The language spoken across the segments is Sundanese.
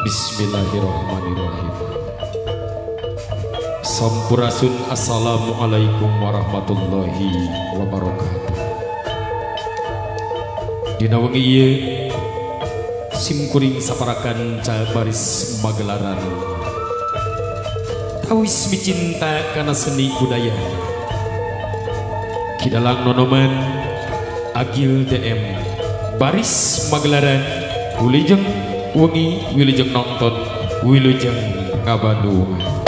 Bismillahirrahmanirrahim. Sampurasun, assalamualaikum warahmatullahi wabarakatuh. Dina wengi ieu simkuring saparakan baris magelaran tawis micinta kana seni budaya. Kidalang nonoman Agil DM baris magelaran wilujeng wengi, wilujeng nonton, wilujeng ngabandungan.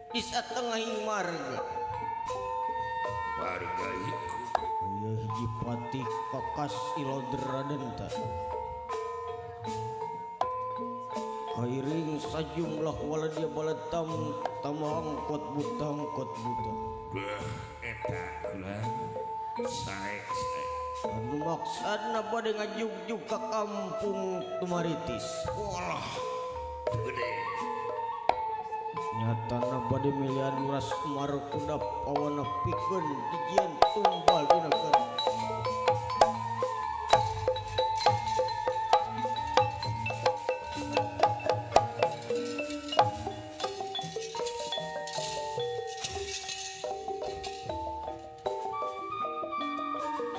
Di satengahing marga marga iku aya hiji patih kakas Ilodradenta kairing sajumlah waladia balatam tamangkot butangkot buta. Beuh eta kula sae sae anu maksudna bade ngajugjug ka kampung Tumaritis. Walah gede nyatana bade milihan uras markuda pawana pikeun dijieun tumbal dina keur.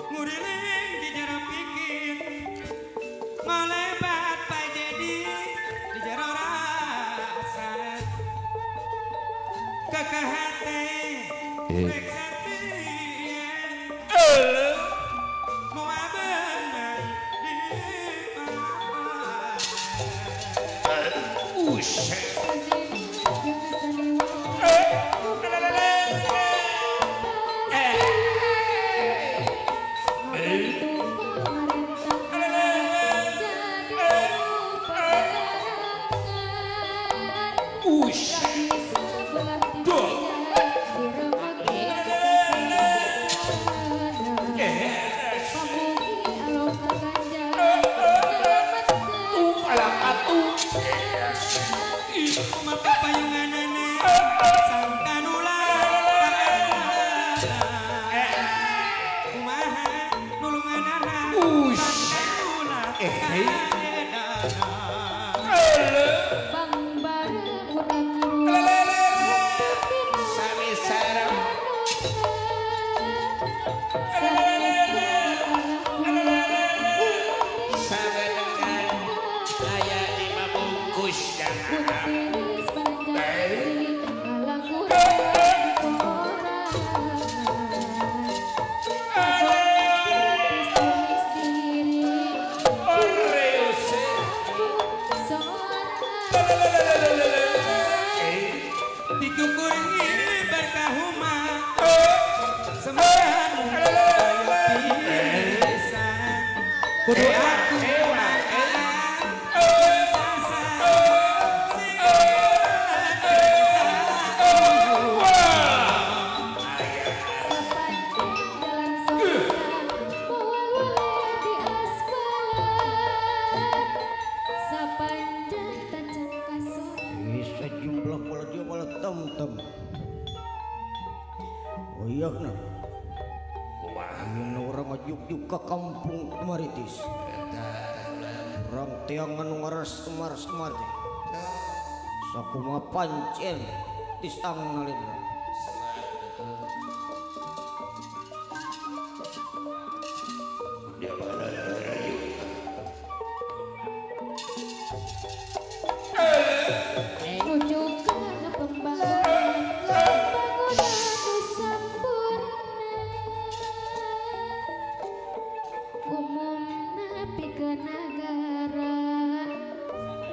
Nguriling di jero pikir malebat pajedi di jero rasa kakahate rek satia moal beunang di mana. Useh Kudu aku Juk ke kampung Tumaritis. Orang tiang anu ngaras semar-semar teh. Sakumaha pancen tisang nalindra.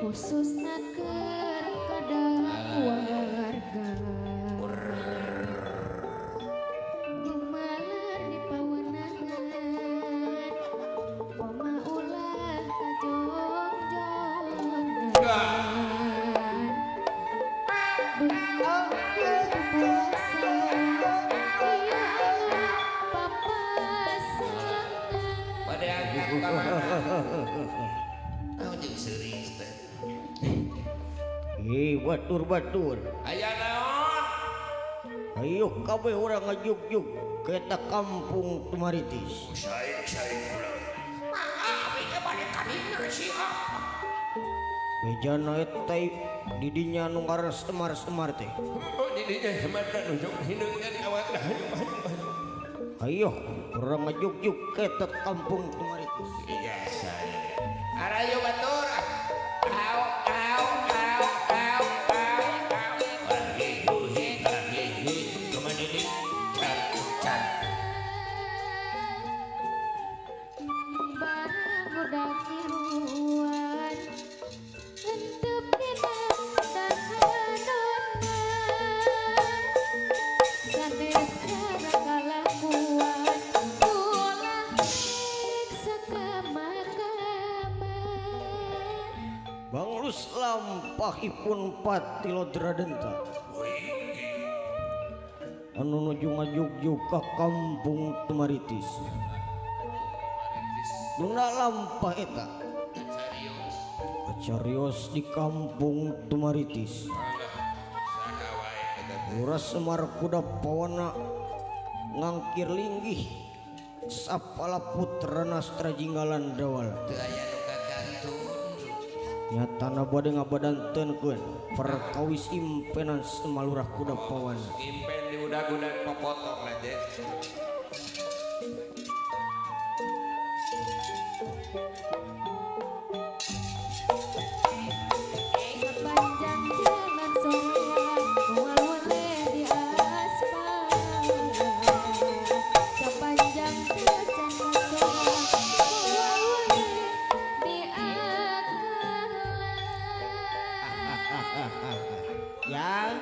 Khususna keur kadawarga gumalar di pawenangan wama ulah kajongjongan beungeut puasa iyalah papasangan bade angkat ka mana naon jeung seuris teh. Hei batur-batur. Aya naon? Ayo kabeh urang ngajuk-juk ke eta kampung Tumaritis. Sae sae ulah. Abi ge bade ka dieu sih. Bejana eta didinya nu ngaran Semar-semar teh. Oh didinya Semar nu sok hineungnya di awak. Ayo urang ngajuk-juk ke eta kampung Tumaritis. Iya sae. Arayo batur. Au au au au au. Hi hi hi hi. Kemana ini? Cat cat. Barang udah kiruan, entep dina dahanona. Sanes cara kalakuan, ulah sakama-kama. Banglus lampahipun Patilodra Denta anu nuju ngajuk-juk ka kampung Tumaritis. Duna lampah eta kacarios di kampung Tumaritis. Lurah Semar Kuda Pawana ngangkir linggih sapala putra Nastra Jinggalan Dawala. Teu aya nu kakantun. Nyatana bade ngabadantenkeun perkawis impenan Semalurah Kuda Pawana. Impen diudag-udag popotong lah je. Sepanjang jalan sorean, moal weleh di aspal. Sepanjang tacan kasoran, moal weleh di akalan. Yang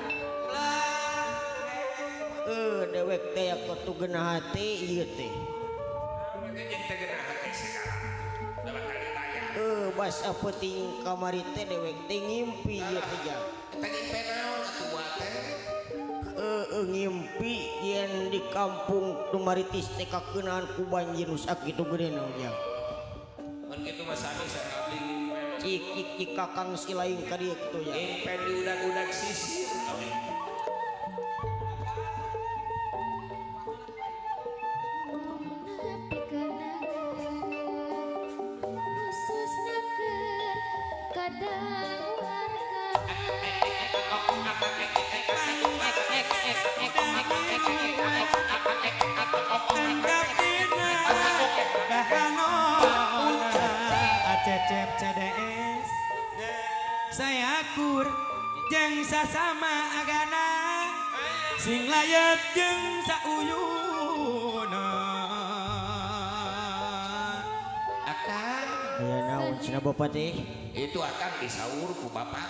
dewek teh atuh geunah hate ieu teh. Basa peuting kamari teh dewek teh ngimpi ieu teh jang. Eta ngimpi naon atuh buat teh? Ngimpi yen di kampung Tumaritis teh kakeunaan ku banjir nu sakitu gedeuna jang. Mun kitu mah sami sakabdi ngimpi. Cik cik cik kakang si lain ka dieu kitu jang. Ngimpi diudag-udag sisir. Cecep CDS saya akur jeung sasama agana sing layet jeung sauyuna. Akang aya naon cenah bapak teh? Itu akang disaur ku bapak.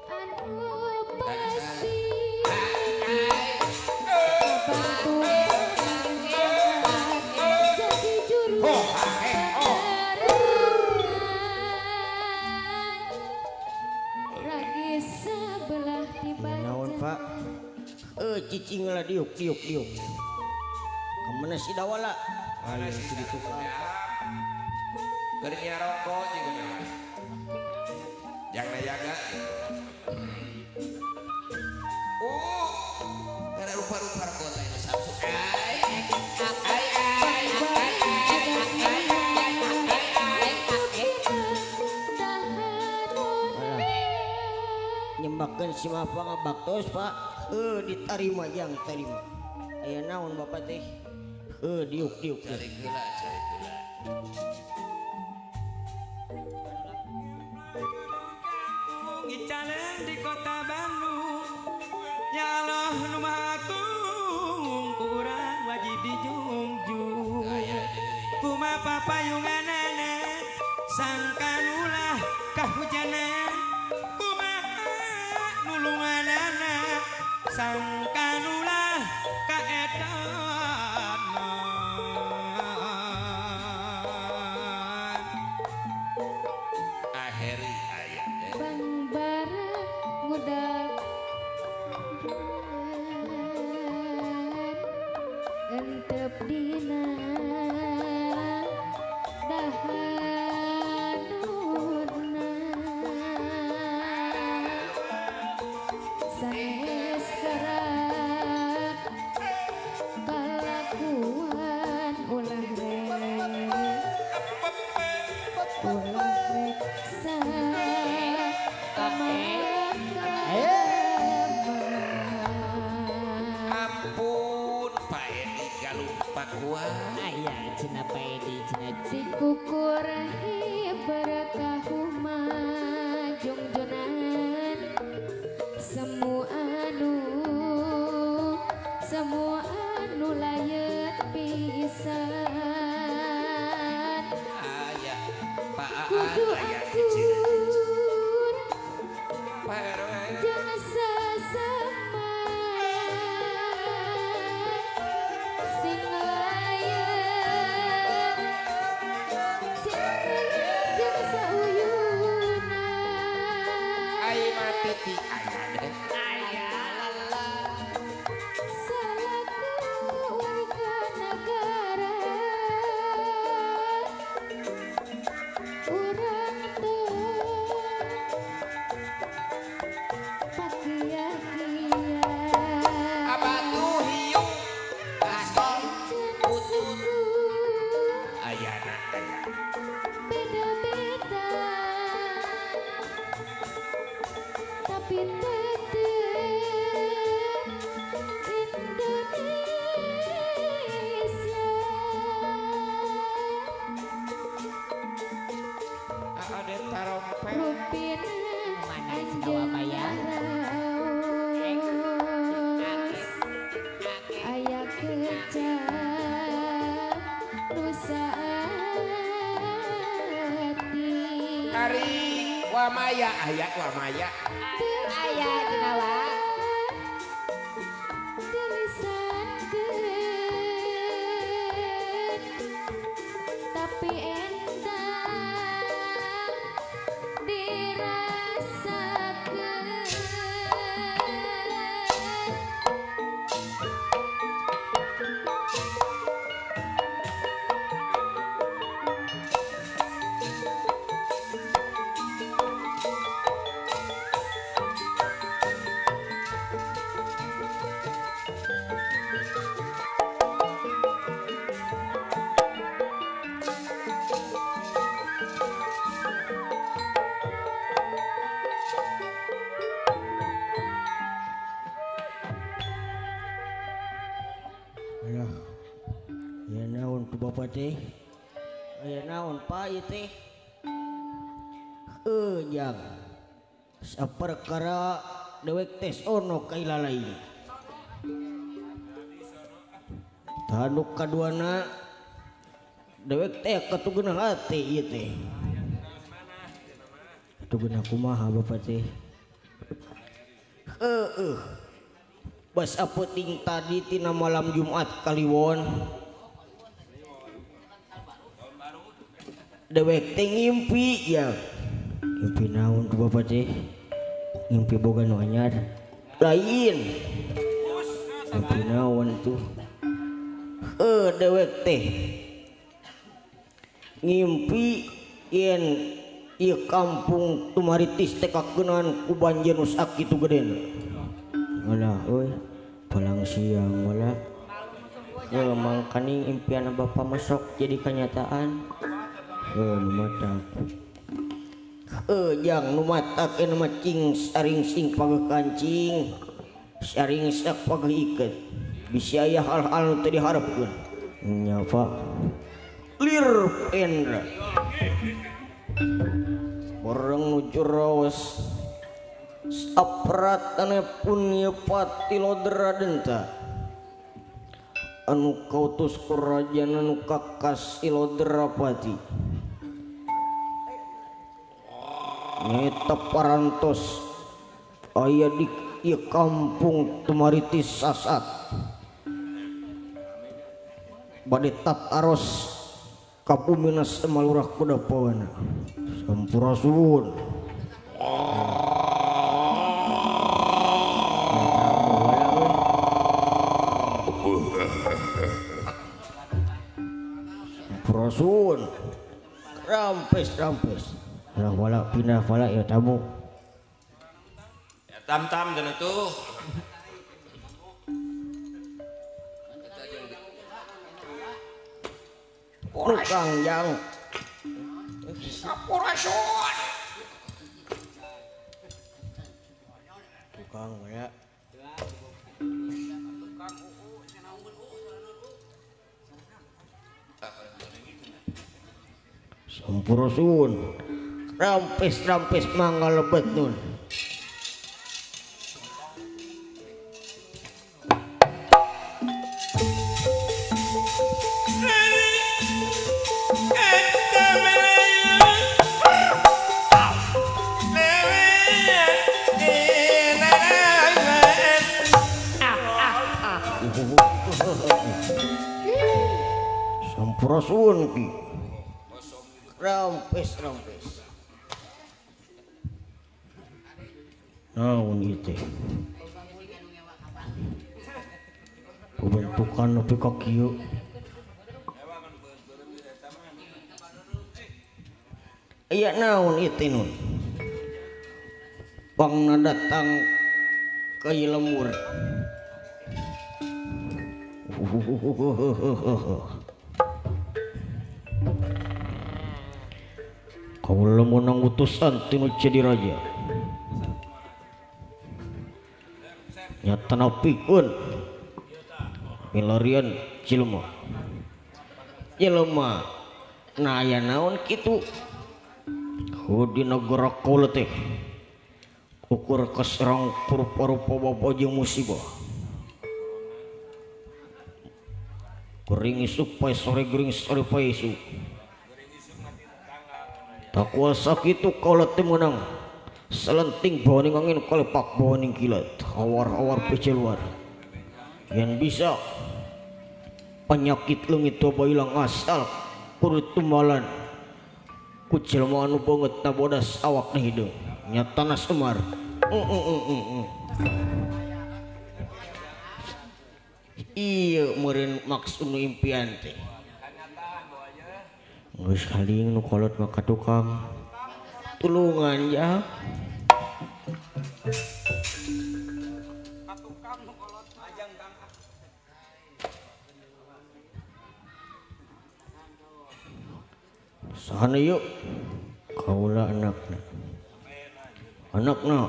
Anu pasti Cicing lah diuk diuk diuk. Kemana si Dawala? Ayo si ditukar. Kerja rokok juga nama. Jangan jaga. Oh, karena rupa-rupa kota ini Samsung. Ay, ay, ay, ay, ay, ay, nyembakeun si Mapa ngabaktos Pak. Ditarima yang tarima. Aya naon Bapak teh? Diuk diuk. Cari gula, cari gula. Ngicalen di kota Bandung. Ya Allah nu Maha Agung, ku urang wajib dijungjung. Kumaha papayunganana sangkan ulah kahujanan. Kumaha nulunganana sangkan ulah kaedanan. Aheri aya Bang bara ngudag entep dina dahanuna sanes kerak kalakuan ulah rek ulah reksa Ampun Pak Edi galuh kuat. Aya cenah Pak Edi cenah dikukur berkah jongjonan semua anu layet pisan. Aya Pak Aan kudu aya kecil. akur Pak RW jeung sesama sing layet sing jeung sauyuna. Ai mati ti aya deh. Aya lala salaku warga negara urang teu pakia-kia Abatu hiu asal jeung suku ayana aya. beda-beda tapi tetep Indonesia. Ade tarompet Rupina Mana cenah Wamaya? Anjeun aya kecap nu saati. Ari Wamaya aya Wamaya. Aya cenah wa. Dilisankeun tapi endang dirasakeun. Alah. Ya naon ku Bapak teh? Aya naon Pak ieu teh? Jang. Saperkara dewek tes ono ka ilalai. Tanduk kaduana dewek teh katugeunah hate ieu teh. Katugeunah kumaha Bapak teh? Heueuh. Bas apeting tadi tina malam Jumat Kaliwon. Dewek teh ngimpi ya. Ngimpi naon tuh Bapak teh? Ngimpi boga nu anyar. Lain. Mimpi naon tuh? Dewek teh ngimpi yen ieu kampung Tumaritis teh kakeunaan ku banjir nu sakitu gedena. Alah euy, palang siang wala. Mangkaning impian bapak masuk jadi kenyataan. Nu matak. Jang nu matak anu mah cing saring sing pageuh kancing, saring sak pageuh iket. Bisi aya hal-hal nu teu diharepkeun. Nya Pak. Lir Endra. Borong nuju raos sapratane pun ieu pati lodra denta. Anu kautus kerajaan anu kakas Ilodrapati. Nyata parantos aya di ieu kampung Tumaritis sasat. Bade tataros ka bumina Malurah Kudapawana. Sampurasun. Sampurasun. Rampes rampes. Alah wala pindah wala ya tamu. Ya tam-tam dan itu. Tukang yang Sampurasun. Tukang ya. Sampurasun. Rampes rampes mangga lebet nun. Sampurasun ki. Rampes rampes. Naon ieu teh? Pembentukan nepi ka kieu. Aya naon ieu teh nun? Pangna datang ka ieu lembur. Kaula meunang utusan tinu jadi raja. Nyata napikeun milarian jelema. Jelema nah aya naon kitu? Heuh di nagara kaula teh ukur kaserang rupa-rupa wabah jeung musibah. Gering isuk pae sore gering sore pae isuk. Tak kuasa kitu kaula teh meunang selenting bawaning angin kalepak bawaning kilat awar-awar peceluar yang bisa penyakit leungit toba ilang asal kudu tumbalan ku jelema anu beungeut na bodas awak na hideung nyatana Semar. Ieu meureun maksud nu impian teh geus haling nu kolot mah ka tukang tulungan ya. Sahana yuk kaula anakna. Anakna.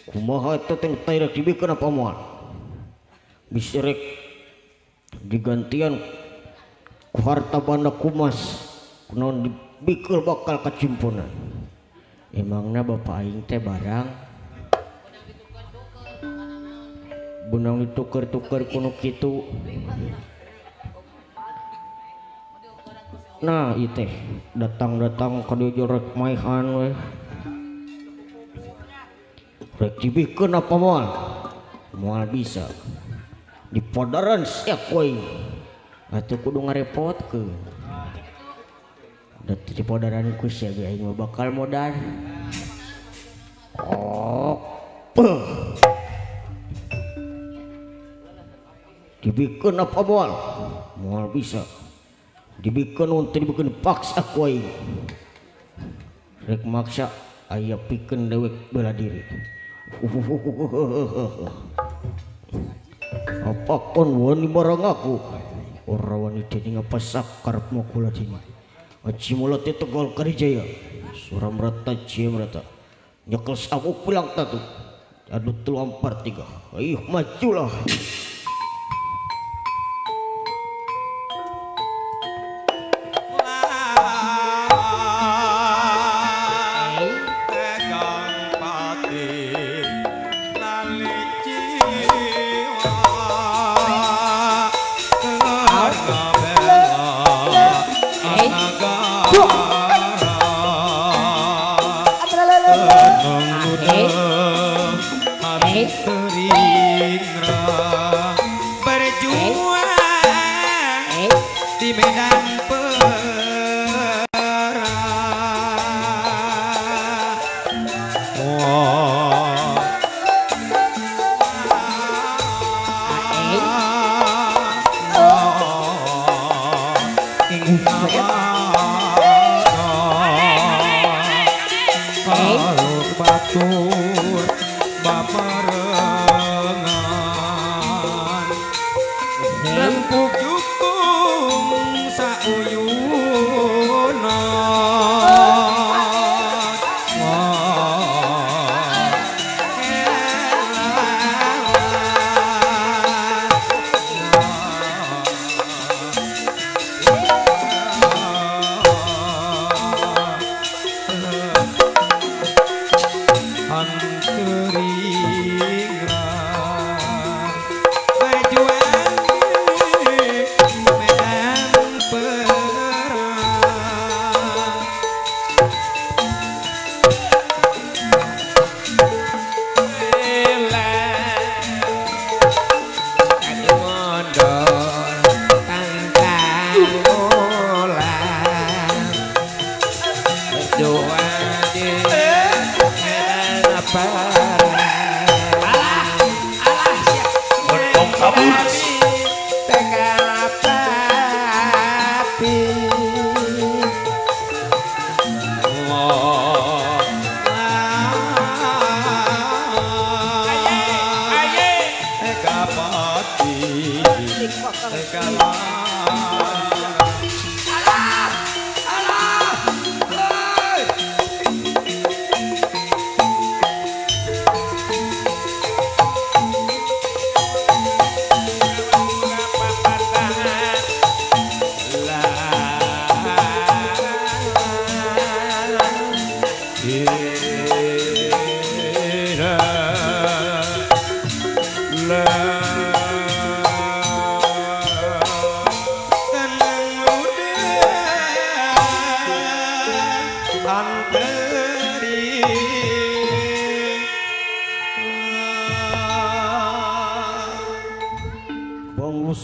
Kumaha eta teh teh rek dibikeun apa moal? Bisi rek digantian ku harta banda kumas kunaon dibikeul bakal kacimpunan. Emangna bapak aing teh barang benang dituker-tuker kuno kitu. Nah ieu teh datang-datang ka dieu rek maehan we. Rek dibikeun apa moal? Moal bisa. Di podaran siap we. Atuh kudu ngarepotkeun. Da di podaran ku sia ge aing mah bakal modar. Oh. Dibikeun apa moal? Moal bisa. Dibikeun untuk dibikeun paksa ku aing. Rek maksa aya pikeun dewek bela diri. Apa kon wani barang aku? Ora wani dening apa sakarepmu kula dening. Aji mulut Tegal Karijaya. Suramrata Jemrata. Nyekel sabuk pulang tatu. Aduh 3 4 3. Ayo majulah. Berjuang di medan perang. Batur baparengan rempuk jukung sauyunan.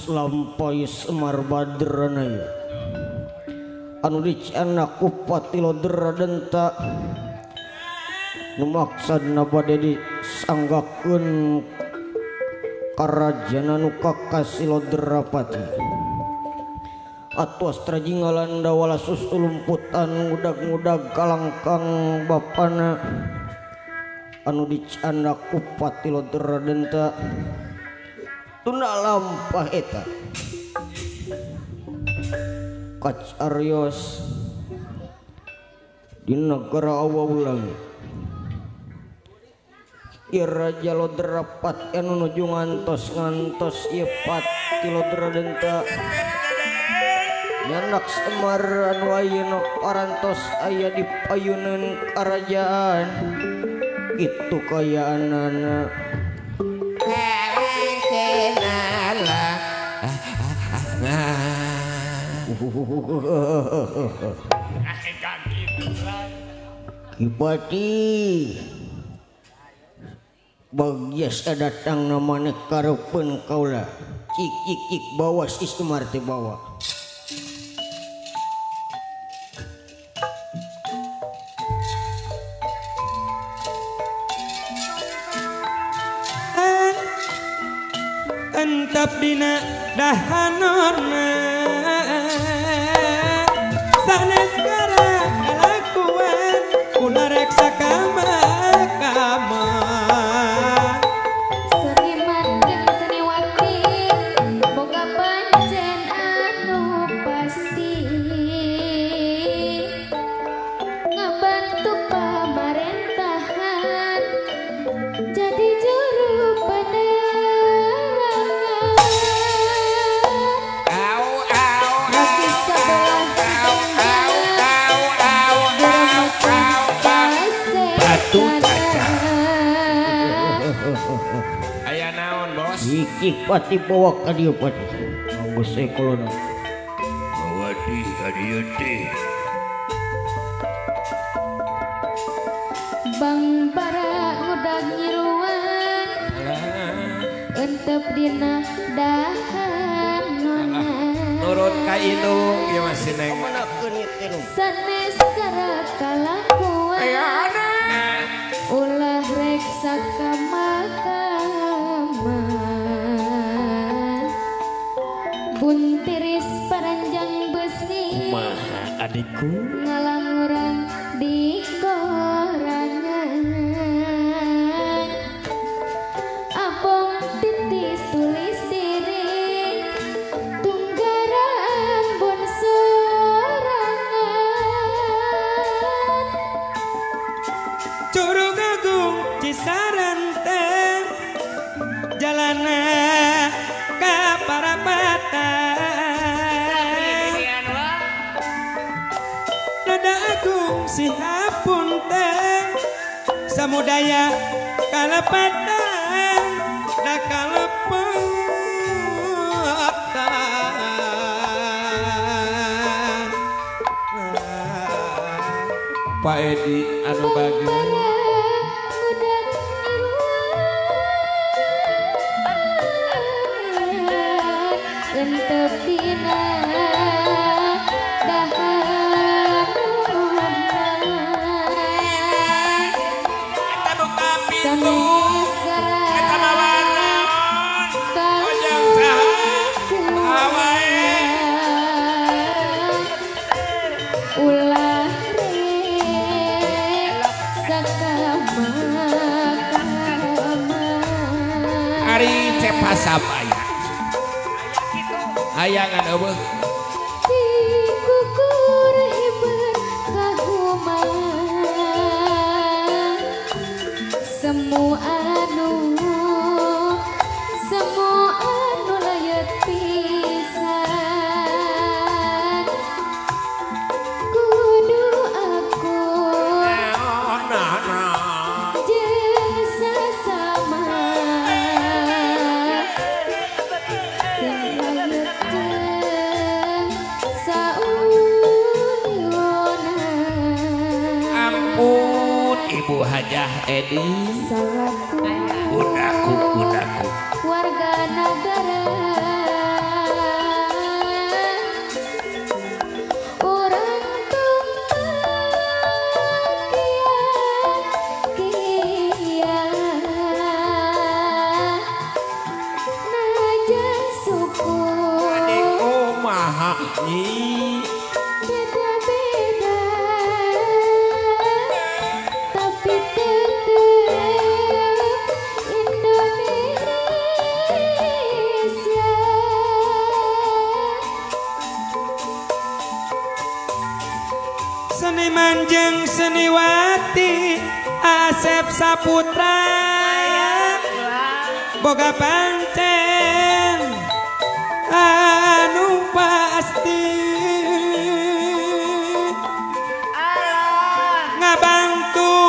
Lampai Semar Badranaya anu dicanak ku Pati Lodra Denta nu maksudna bade disanggakeun karajana nu kakasih Lodrapati atuas trajingalanda walasus lumputan ngudag-ngudag kalangkang bapana anu dicanak ku Pati Lodra Denta tuna lampah eta kacaryos di negara Awaulangi Raja Lodrapat anu nuju ngantos-ngantos ieu Pati Lodra Denta nyanak Semar anu ayeuna parantos aya di payuneun karajaan kitu kayaanana. Kipati bagias datang namanya karepeun kaula cik cik cik bawa si Semar teh bawa. Entep dina dahanona sanes gara kalakuan ulah rek sakama-kama. Seniman jeung seniwati boga pancen anu pasti ngabantu pamarentahan jadi juru penerangan. Au au Ragi sebelah au au au au au au. Batu caca. Aya naon bos? Iki pati bawa ka dieu pati. Nganggo sekolona. Bawa di ka dieu teh. Bang bara ngudag nyiruan entep dina dahanona Nurut ka indung ieu mah si Neng. Sanes gara kalakuan ulah rek sakama-kama. Buntiris paranjang besi Kumaha adikku ngalangurang di korangan. Abong titis tulis diri tunggaran bun sorangan. Curug Agung Cisarenten jalana ka Parapatan. Nada Agung Sihapunten samudaya kalepatan da kalepatan. Pak Edi anu bagus. Ngudag nyiruan entep dina dahanona. Eta buka pintu. Sanes gara Eta mawa naon? Ojang saha? Awae. Ulah rek sakama-kama. Ari cepasap aya. Aya ngan eueuh. Dikukur hiber kahuma semu anu leuyet pisan kudu aku jeung sasama sing leuyet jeung sauyuna. Ampun Ibu Hajah Edi. Salaku Bundaku bundaku. warga negara urang kia najan suku Adik kumaha nyi? beda-beda tapi tetep Indonesia. Seniman jeung seniwati Asep Saputra boga pancen anu pasti ngabantu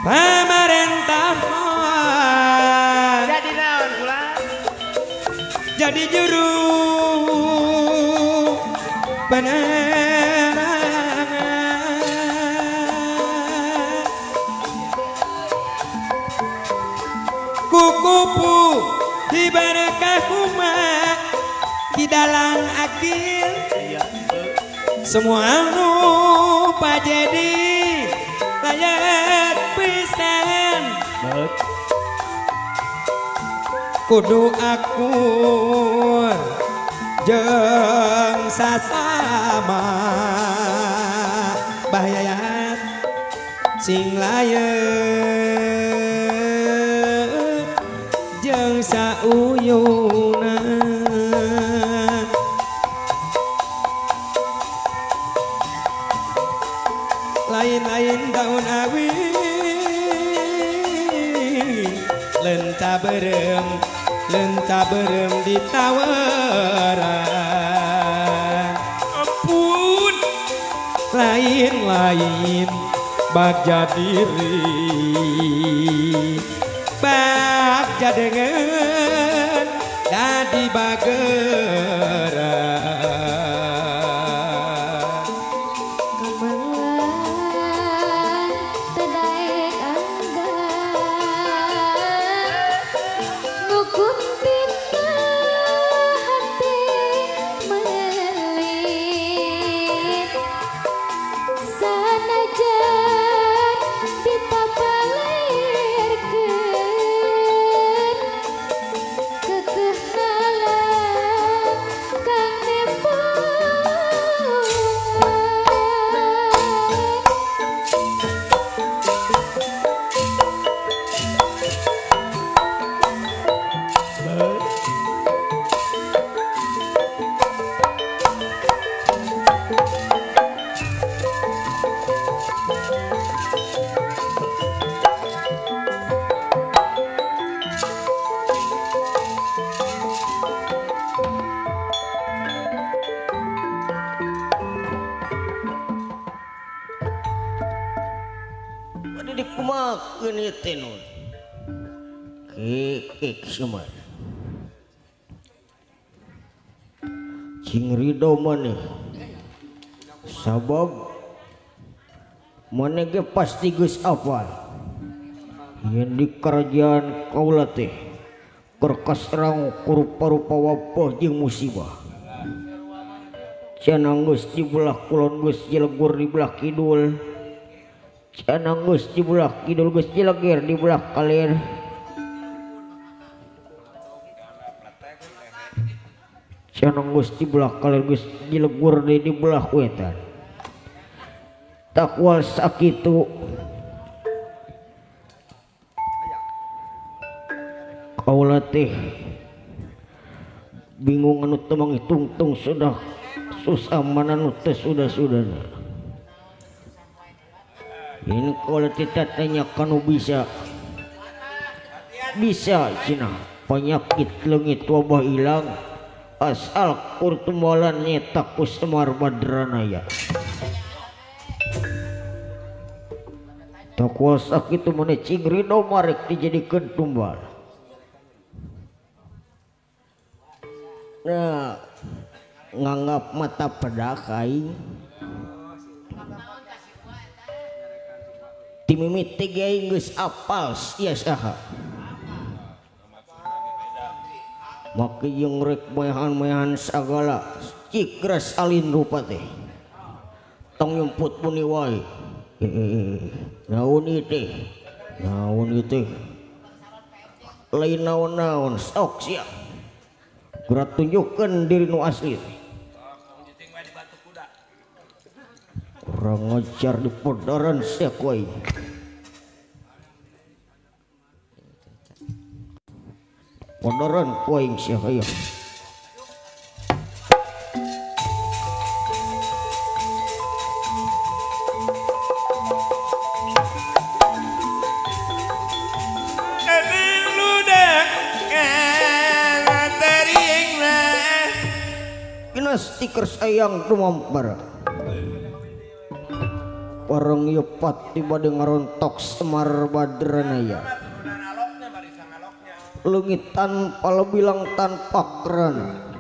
pamarentahan Jadi naon kula? jadi juru penerangan. Kukupu hibarkah kuma kidalang akil semua anu pajedi layak pisan. kudu akur jeung sasama bahayat sing layeun jeung sauyuna lain-lain daun awi lenca berem di tawaran ampun lain-lain bagja diri bagja dengan dadi bagera Semar cing ridho maneh sabab maneh ge pasti geus apal yen di kerajaan kaula teh keur kaserang ku rupa-rupa wabah jeung musibah cenah geus di belah kulon geus jilegur di belah kidul cenah geus di belah kidul geus jileger di belah kaler cenah geus di belah kaler geus jilegur di belah wetan takwal sakitu kaula teh bingung anu teu mangitungtung sudah susah mana nu teh sudah-sudahna ini kaula teh tanya kanu bisa bisa cenah penyakit leungit wabah ilang asal kurtumbalan nyetak ku Semar Badranaya takwal sakitu maneh cing ridho marek dijadikeun tumbal. Nah nganggap mata pedak aing ti mimiti ge aing geus apal sia saha make jeung rek mayahan-mayahan sagala cikras alin rupa teh tong nyumput muni wae naon ieu teh naon ieu teh lain naon-naon sok sia geura tunjukkeun diri nu asli kurang ngajar di podaran sia ku aing podaran ku aing sia hayang stiker sayang tumampar parang yepat tiba ngarontok Semar Badranaya leungit tanpa bilang tanpa kerana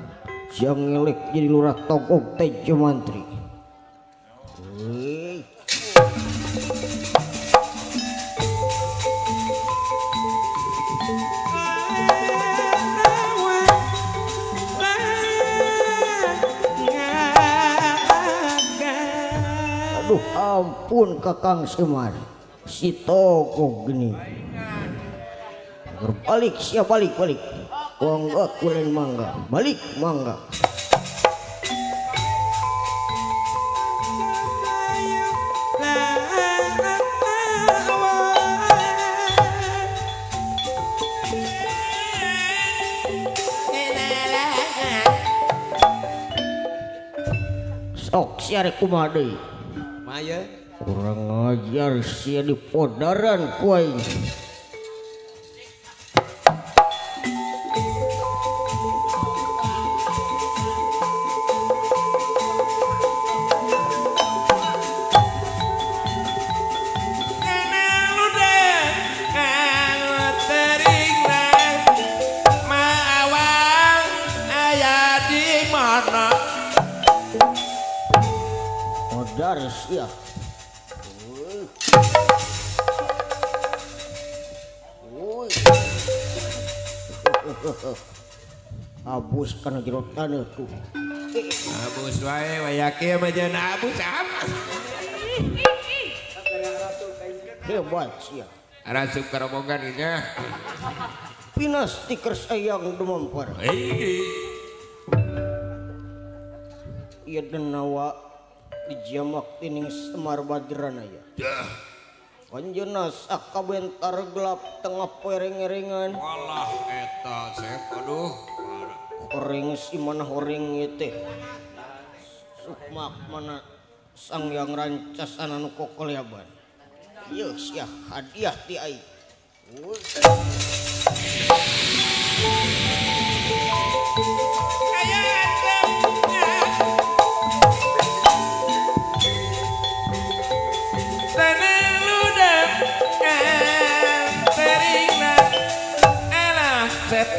jang ngelek jadi lurah togok Tejo Mantri. Aduh ampun Kakang Semar si togok gini berbalik siap balik balik. Mangga kulen mangga balik mangga. Sok sia rek kumaha deui? Maya kurang ajar sia di podaran ku aing. Ya. Abus kana jero taneuh tuh. Abus wae wayake mah jeung abus abus. Hebat sia. Rasup karobogan nya. Pinas tikers ayang dumampar. Ieu denawa dijamak tining Semar Badranaya. Anjeunna sakabentar gelap tengah pereng-erengan. Walah eta sep aduh. Horeng si mana horeng ieu teh. Sukmak mana sang yang rancasana nu kokoliaban. Ieu sia hadiah ti aing.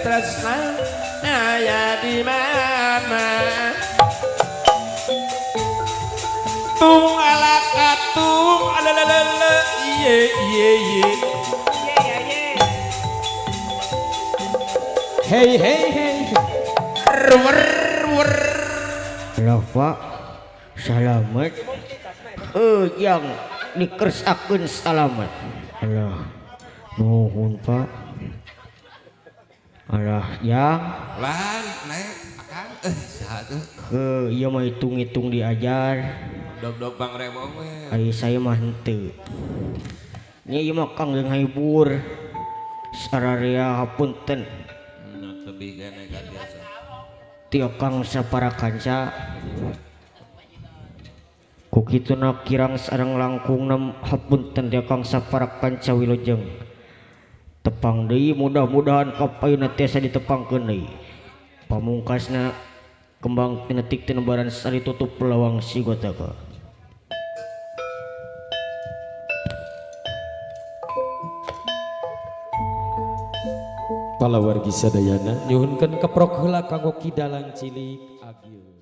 Tresna aya di mana tung ala katung alalala iye iye iye hey hey hey wer wer lava salamet yang dikersakeun salamet. Alah nuhun Pak. Alah yang lan naik akang saha tuh heuh ieu mah hitung-hitung diajar dog-dog pangrebong we ai saya mah henteu nya ieu mah kang jeung hibur sararea hapunten tebih keneh ka biasa teu kang sapara kanca ku kituna kirang sareng langkungna hapunten teu kang sapara kanca wilujeng tepang deui mudah-mudahan kapayuna tiasa ditepangkeun deui. Pamungkasna kembang tinetik tinebaran sari tutup lawang sigotaka. Palawargi sadayana nyuhunkeun keprok heula kanggo kidalang cilik agil.